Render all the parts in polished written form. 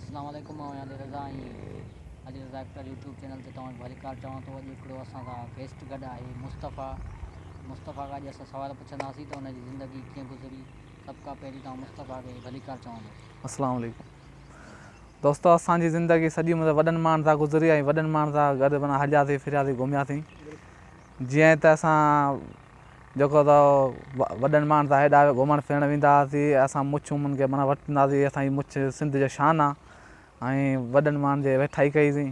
اسلام عليڪم آئون Ali Raza ۽ Ali Raza actor YouTube channel تي توهان کي ڀليڪار چوان ٿو اڄ هڪڙو اسان سان گيسٽ گڏ آهي مصطفيٰ مصطفيٰ کان اڄ اسان سوال پڇنداسين ته ان جي زندگي ڪيئن گذري سڀ کان پهرين ته آئون مصطفيٰ کي ڀليڪار چوندس. اسلام عليڪم دوستو اسان جي زندگي سڄي مطلب وڏن ماڻهن سان گذري ۽ وڏن ماڻهن سان گڏ معنيٰ هلياسين ڦرياسين گهمياسين جيئن ته اسان جيڪو ته وڏن ماڻهن سان هيڏا گهمڻ ڦرڻ ويندا هئاسين اسان مڇون انهن کي معنيٰ وٺندا هئاسين اسان جي مڇ سنڌ جو شان آ ۽ وڏن ماڻهن جي ويٺائي ڪئي سين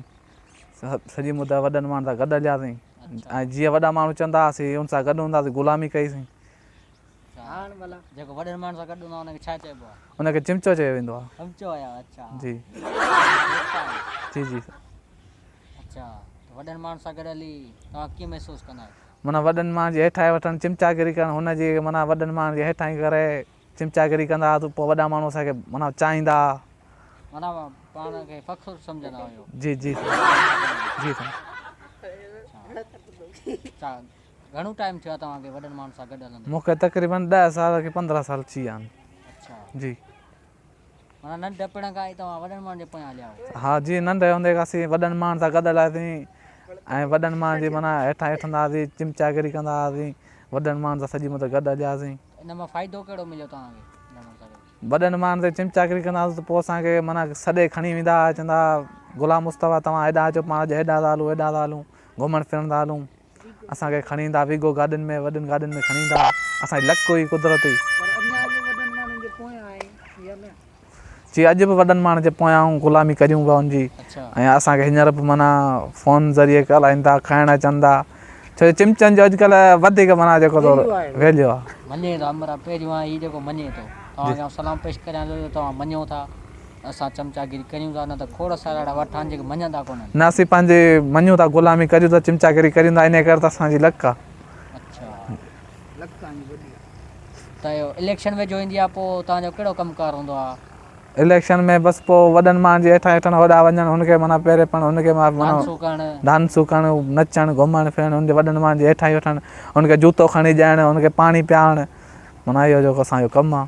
سڄي مدت وڏن ماڻهن سان گڏ هلياسين ۽ جيئن وڏا ماڻهو چوندا هئاسين ان سان گڏ هوندا هئاسين غلامي ڪئي سين. جيڪو وڏن ماڻهن سان گڏ هوندو آهي ان کي ڇا چئبو آهي؟ ان کي چمچو چيو ويندو آهي. چمچو آهي اڇا. جي جي جي. اڇا ته وڏن ماڻهن سان گڏ هلي توهان ڪيئن محسوس ڪندا آهيو؟ معنيٰ وڏن ماڻهن جي هيٺائي وٺڻ، چمچاگيري ڪرڻ، هن جي معنيٰ وڏن ماڻهن جي هيٺائي ڪري چمچاگيري ڪندا ها ته پوء وڏا ماڻهو اسان کي معنيٰ چاهيندا ها. معنيٰ پاڻ کي فخر سمجهندا هيو. جي جي جي سائين. اڇا گهڻو ٽائيم ٿيو آهي توهان کي وڏن ماڻهن سان گڏ هلندي؟ مون کي تقريبن ڏهه سال ڪي 15 سال ٿي ويا آهن. اڇا. جي. معنيٰ ننڍپڻ کان ئي توهان وڏن ماڻهن جي پويان هليا آهيو. ها جي ننڍي هوندي کان اسين وڏن ماڻهن سان گڏ هلياسين ۽ وڏن ماڻهن جي معنيٰ هيٺان هيٺ هوندا هئاسين چمچاگيري ڪندا هئاسين وڏن ماڻهن سان سڄي مدت گڏ هلياسين. ان مان فائدو ڪهڙو مليو توهان کي وڏن ماڻهن سان گڏ؟ وڏن ماڻهن سان چمچاگيري ڪندا هئاسين ته پوء اسان کي معنيٰ سڏي کڻي ويندا هئا چوندا هئا غلام مصطفيٰ توهان هيڏانهن اچو پاڻ اڄ هيڏانهن ٿا هلون هيڏانهن ٿا هلون گهمڻ ڦرڻ ٿا هلون. اسان کي کڻي ايندا ويگو گاڏين ۾ وڏين گاڏين ۾ کڻي ايندا اسان جي لڪ هئي قدرتي. پر اڃا به وڏن ماڻهن جي پويان آهين يا نه؟ جي اڄ به وڏن ماڻهن جي پويان آهيون غلامي ڪريون پيا ان جي ۽ اسان کي هينئر به معنيٰ فون ذريعي ڳالهائين ٿا کائڻ اچن ٿا ڇو جو چمچن جو اڄڪلهه وڌيڪ معنيٰ جيڪو ٿو ويليو آهي. مڃي ٿو همراهه پهريون آهي هي جيڪو مڃي ٿو توهان کي آئون سلام پيش ڪريان ٿو جو توهان مڃو ٿا. اسان چمچاگيري ڪريون ٿا نه ته کوڙ سارا اهڙا وٺا آهن جيڪي مڃندا ڪونهن. نه اسين پنهنجي مڃون ٿا غلامي ڪريون ٿا چمچاگيري ڪريون ٿا انهي ڪري ته اسان جي لڪ آ. اڇا لڪ توهان جي وڏي آ. ته اهو اليڪشن ويجهو ايندي آ پوء توهان جو ڪهڙو ڪم ڪار هوندو آ؟ اليڪشن ۾ بس پوء وڏن ماڻهن جي هيٺان هيٺان هوڏانهن وڃڻ هن کي معنيٰ پيري پوڻ هن کي معنيٰ ڊانسون ڪرڻ. ڊانسون ڪرڻ نچڻ گهمڻ ڦرڻ هن جي وڏن ماڻهن جي هيٺان ئي وٺڻ هن کي جوتو کڻي ڏيڻ هن کي پاڻي پيارڻ معنيٰ اهو جيڪو اسان جو ڪم آ.